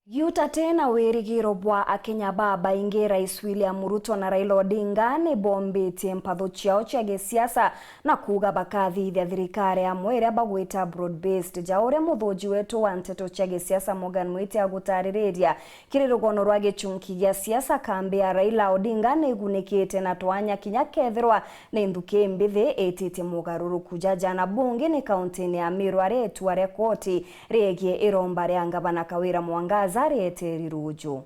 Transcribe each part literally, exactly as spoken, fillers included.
Giutate na wirigiro bwa Akenya babaingi, Rais William Ruto na Raila Odinga ni bombitie mpatho ciao cia gisiasa na kuuga bakathithia thirikari amwe iria bagwita broad based. Ja uria muthuji wetu wa nteto cia gisiasa Morgan Mwiti agutaririria, kiri rugono rwa gichunki gia siasa, kambi ya Raila Odinga ni igunikite na twanya kinya kethirwa ni nthuki mbithi ititie mugaruruku. Ja jana bunge ni kaunti-ini ya Meru, aria itua ria koti riegie iromba ria ngavana Kawira Mwangaza rieteri ruju.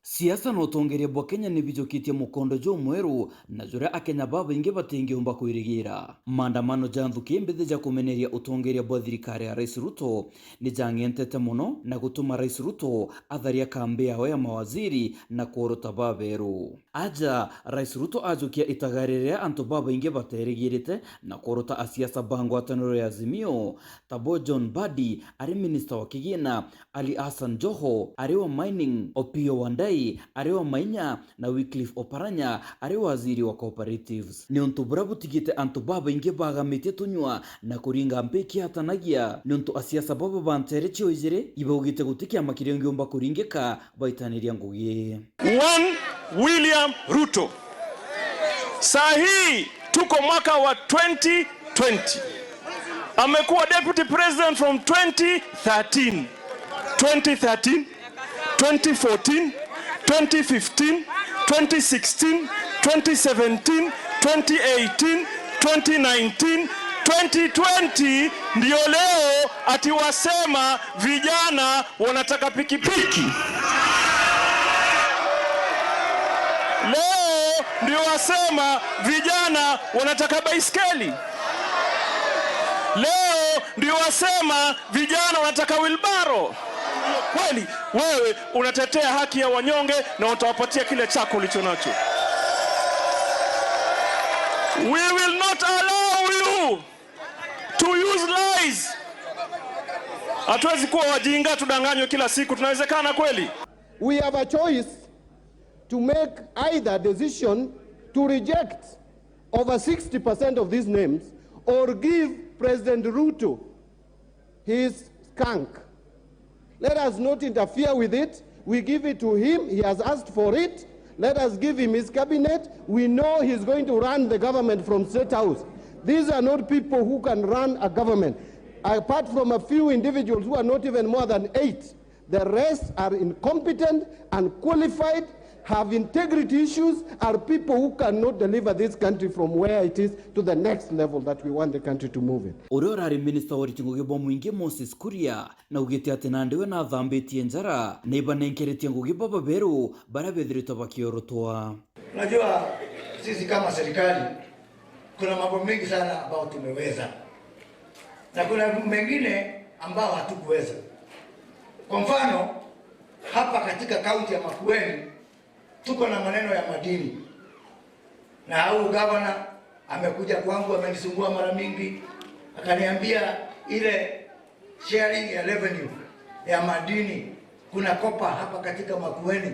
Siasa na utongeria bwa Kenya ni bijukitie mukondo jumweru na juria Akenya babaingi batingiumba kwirigira. Maandamano ja nthuki mbithi ja kumeneria utongeria bwa thirikari ya Rais Ruto ni jang'entete mono na gutuma Rais Ruto atharia kambi yawe ya mawaziri na kworota baberu. Aja, Rais Ruto ajukia itagari riria antu babaingi baterigirite na kworota asiasa ba ngwataniro ya Azimio, tabo John Mbadi ari minista wa kigina, Ali Hassan Joho ari wa mining, Opiyo Wandayi ari wa mainya, na Wycliffe Oparanya ari waziri wa cooperatives. Ni untu buria butigite antu babaingi bagamitie tunyua na kuringa mpiki atanagia, ni untu asiasa baba ba nteere cio ijiri ibaugite guti kiama kiria ungiumba kuringika baitaniria ngugi. One William Ruto. Saa hii tuko mwaka wa twenty twenty. Amekuwa deputy president from twenty thirteen, twenty thirteen, twenty fourteen, twenty fifteen, twenty sixteen, twenty seventeen, twenty eighteen, twenty nineteen, twenty twenty, ndio leo ati wasema vijana wanataka pikipiki. Leo ndio wasema vijana wanataka baiskeli. Leo ndio wasema vijana wanataka wheelbarrow. Kweli, wewe unatetea haki ya wanyonge na utawapatia kile chako ulicho nacho. We will not allow you to use lies. Hatuwezi kuwa wajinga tudanganywe kila siku. Tunawezekana kweli? We have a choice to make either decision to reject over sixty percent of these names or give President Ruto his skunk. Let us not interfere with it. We give it to him. He has asked for it. Let us give him his cabinet. We know he's going to run the government from State House. These are not people who can run a government. Apart from a few individuals who are not even more than eight, the rest are incompetent, unqualified, have integrity issues, are people who cannot deliver this country from where it is to the next level that we want the country to move in. Uria urari minista wa uriti ngugi bwa mwingi Moses Kuria naugite ati nandi we nathambitie njara na ibanenkeretie ngugi baba beru baria bethiritwe bakiorotwa. Unajua, sisi kama serikali, kuna mambo mengi sana ambayo tumeweza na kuna mengine ambayo hatukuweza. Kwa mfano, hapa katika kaunti ya Makueni tuko na maneno ya madini, na huyu gavana amekuja kwangu, amenisumbua mara mingi, akaniambia ile sharing ya revenue ya madini, kuna kopa hapa katika Makueni.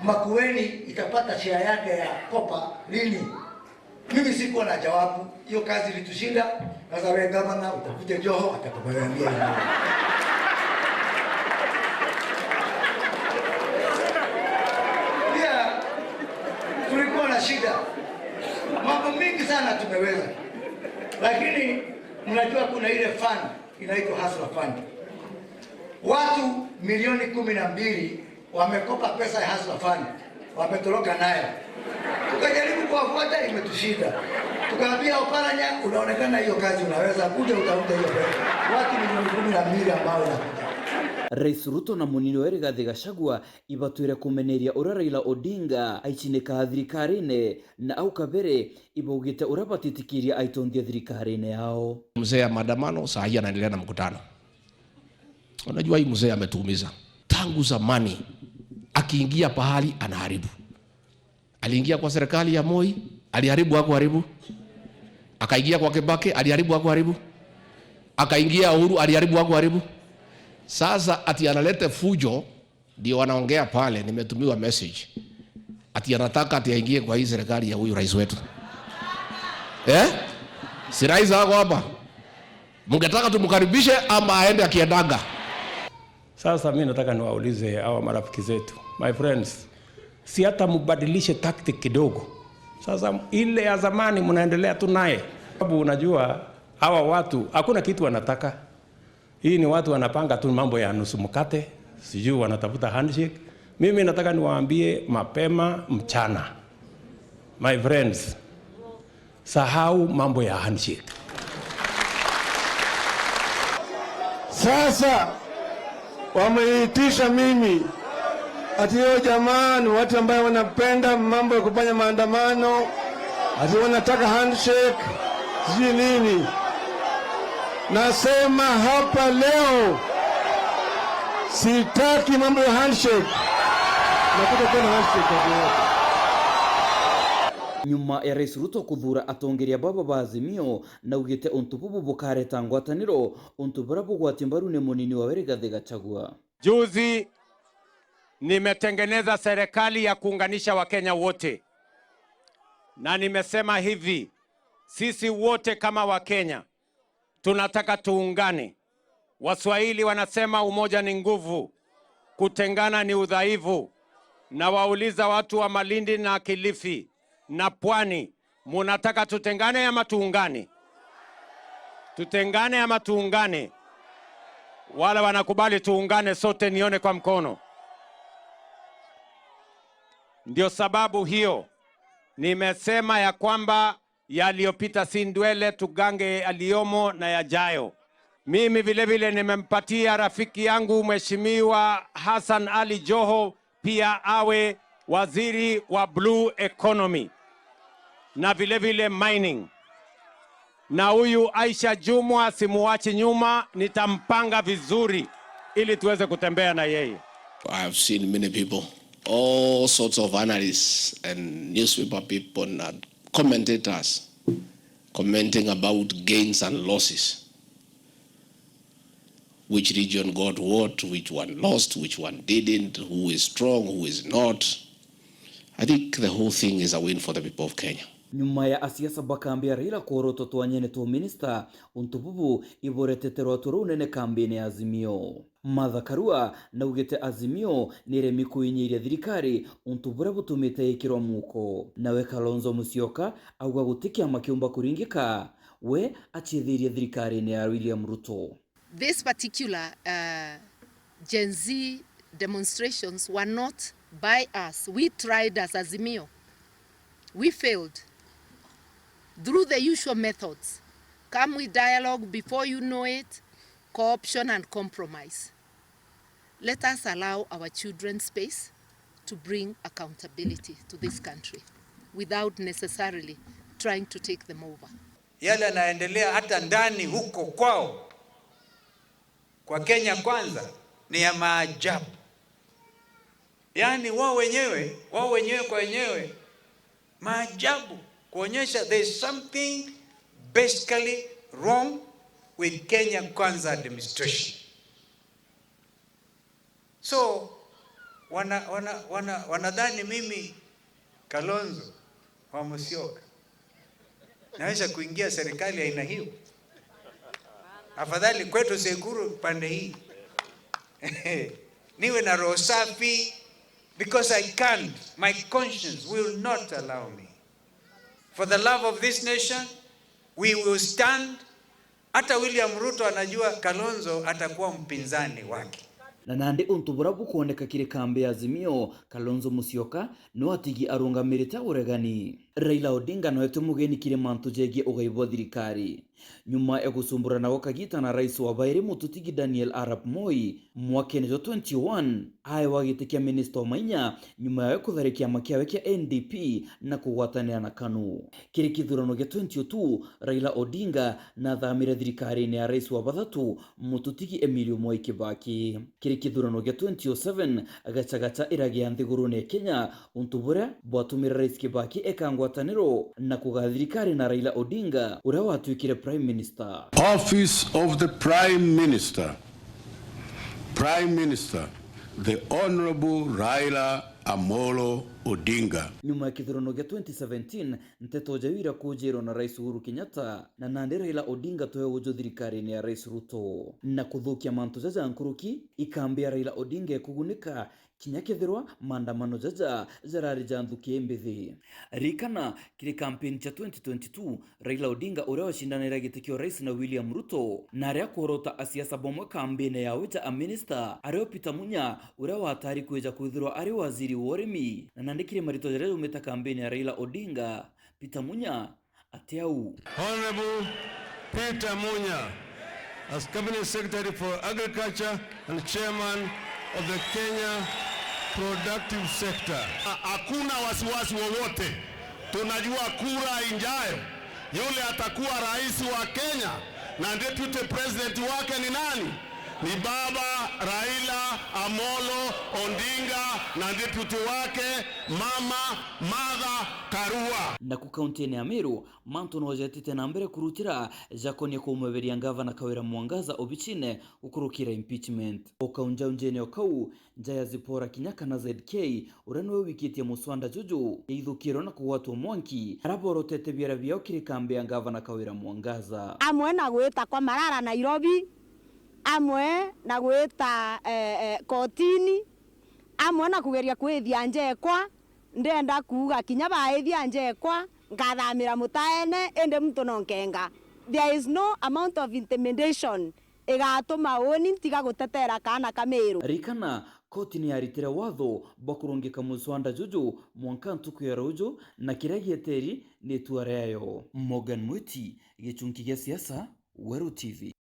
Makueni itapata share yake ya kopa lini? Mimi sikuwa na jawabu. Hiyo kazi ilitushinda. Sasa wewe gavana, utafute Joho, atakuambia hiyo. Pia tulikuwa na shida. Mambo mingi sana tumeweza. Lakini mnajua kuna ile fund inaitwa Hustler Fund. Watu milioni kumi na mbili wamekopa pesa ya Hustler Fund, wametoroka nayo. Tukajaribu kuwafuata, imetushinda. Tukaambia Oparanya, unaonekana hiyo kazi unaweza, kuja utafute hiyo pesa. Watu milioni kumi na mbili ambao inakuja. Rais Ruto na munini wa Rigathi Gachagua ibatwire kumeneria uria Raila Odinga aicinikaa thirikarine, na au kabere ibaugite uria batitikiria aitonthia thirikarine yao. Mzee ya maandamano saa hii anaendelea na mkutano. Unajua hii mzee ametuumiza. Tangu zamani, akiingia pahali anaharibu. Aliingia kwa serikali ya Moi, aliharibu, hakuharibu? Akaingia kwa Kibaki, aliharibu, hakuharibu? Akaingia Uhuru, aliharibu, hakuharibu? Sasa ati analete fujo, ndio wanaongea pale, nimetumiwa message. Ati anataka ati aingie kwa hii serikali ya huyu rais wetu. Eh? Si rais ako hapa? Mngetaka tumkaribishe ama aende akiendaga? Sasa mi nataka niwaulize hawa marafiki zetu, my friends, si hata mbadilishe tactic kidogo. Sasa ile ya zamani mnaendelea tu naye, sababu unajua hawa watu hakuna kitu wanataka. Hii ni watu wanapanga tu mambo ya nusu mkate, sijui wanatafuta handshake. Mimi nataka niwaambie mapema mchana, my friends, sahau mambo ya handshake. Sasa wameitisha mimi ati hiyo jamaa ni watu ambayo wanapenda mambo ya kufanya maandamano, ati wanataka handshake, sijui nini. Nasema hapa leo, sitaki mambo ya handshake. Na kutakuwa na handshake ati yote. Nyuma ya Rais Ruto kuthuura atongeria baba ba Azimio, naugite untu bubu bukareta ngwataniro, untu buria bugwatio mbaru ni munini wawe Rigathi Gachagua. Juzi nimetengeneza serikali ya kuunganisha Wakenya wote, na nimesema hivi, sisi wote kama Wakenya tunataka tuungane. Waswahili wanasema umoja ni nguvu, kutengana ni udhaifu. Na wauliza watu wa Malindi na Kilifi na Pwani, munataka tutengane ama tuungane? Tutengane ama tuungane? Wale wanakubali tuungane sote, nione kwa mkono. Ndio sababu hiyo nimesema ya kwamba yaliyopita si ndwele, tugange yaliyomo na yajayo. Mimi vile vile nimempatia rafiki yangu Mheshimiwa Hassan Ali Joho pia awe waziri wa blue economy na vile vile mining. Na huyu Aisha Jumwa simuachi nyuma, nitampanga vizuri ili tuweze kutembea na yeye. I have seen many people, all sorts of analysts and newspaper people and commentators commenting about gains and losses. Which region got what, which one lost, which one didn't, who is strong, who is not. I think the whole thing is a win for the people of Kenya. Nyuma ya asiasa ba kambi ya Raila kworotwa twanyene twa minista, untu bubu iburetete rwatu runene kambine ya Azimio. Martha Karua naugite Azimio niremi kuinyiria thirikari untu buria butumite ikirwa muko. Nawe Kalonzo Musyoka auga guti kiama kiumba kuringika, we aciithirie thirikarine ya William Ruto. This particular uh, Gen Z demonstrations were not by us. We tried as Azimio. We failed. Through the usual methods, come we dialogue, before you know it, co-option and compromise. Let us allow our children space to bring accountability to this country without necessarily trying to take them over. Yale yanaendelea hata ndani huko kwao kwa Kenya Kwanza ni ya maajabu. Yaani wao wenyewe, wao wenyewe kwa wenyewe, maajabu, kuonyesha there is something basically wrong with Kenya Kwanza administration. So wana, wana, wana, wanadhani mimi Kalonzo wa Musyoka naweza kuingia serikali ya aina hiyo? Afadhali kwetu Sekuru pande hii niwe na roho safi, because I can't, my conscience will not allow me. For the love of this nation we will stand. Hata William Ruto anajua Kalonzo atakuwa mpinzani wake. Na nandi untu buria bukwoneka kiri kambi ya Azimio, Kalonzo Musyoka no atigi arungamirite uregani. Raila Odinga no etwe mugeni kiri mantu jegie ugai bwa thirikari. Nyuma ya gucumburana gwa kagita na rais wa bairi mututigi Daniel Arap Moi mwakene jwa twenty oh one, aewa giti kia minista o mainya nyuma yawe kuthari kiama kiawe kia N D P na kugwatanira na KANU. Kiri kithurano gia twenty oh two, Raila Odinga nathamire thirikarine ya rais wa bathatu, mututigi Emilio Mwai Kibaki. Kiri kithurano gia twenty oh seven, gacagaca iragia nthigurune ya Kenya, untu buria bwatumire Rais Kibaki eka ngwataniro na kugaa thirikari na Raila Odinga, uria watwikire Prime Minister. Office of the Prime Minister. Prime Minister, the Honourable Raila Amolo Odinga. Nyuma ya kithurano gia twenty seventeen, nteto ja wira kujirwa na Rais Uhuru Kenyatta, na nandi Raila Odinga toe uju thirikarine ya Rais Ruto. Na kuthukia mantu jaja nkuruki, ikambi ya Raila Odinga ikugunika, kinya kethirwa maandamano jaja jarari ja nthuki imbithi. Ririkana, kiri kampeni cia twenty twenty-two, Raila Odinga, uria wacindanira giti kia urais na William Ruto, na aria kworota asiasa bomwe kambine yawe ja aminista, ario Peter Munya, uria watari kwija kwithirwa ari waziri wa urimi. Na nandi kiri marito jaria jaumite kambine ya Raila Odinga, Peter Munya ati au. Honorable Peter Munya, as Cabinet Secretary for Agriculture and Chairman of the Kenya Productive Sector. Ha-, hakuna wasiwasi wowote. Tunajua kura injayo, yule atakuwa rais wa Kenya na deputy president wake ni nani? Ni Baba Raila Amolo Odinga na deputy wake Mama Martha Karua. Naku kauntine ya Meru, mantu no jetite na mbere kurutira jakonie kumweberia ngavana Kawira Mwangaza obicine gukurukira impeachment. O kau njaunjene o kau, nja ya Zipporah Kinyaka na Z K, uria niwe wikitie muswanda juju ya ithukiro na kugwatwa mwanki, araborotete biara biao kiri kambi ya ngavana Kawira Mwangaza. Amwe na gwita kwa Marara Nairobi, amwe na gwita, eh, eh, kotini, amwe na kugeria kwithia njekwa, ndenda kuuga kinya baithia njekwa, nkathamira mutaene, indi muntu no nkenga. There is no amount of intimidation igatuma uni ntiga gutetera kaana ka Miru. Ririkana, koti ni yaritire watho bwa kurungika muswanda juju mwanka ntuku ya ruju, na kiria gieteri ni itua riayo. Morgan Mwiti, gichunki gia siasa, Weru T V.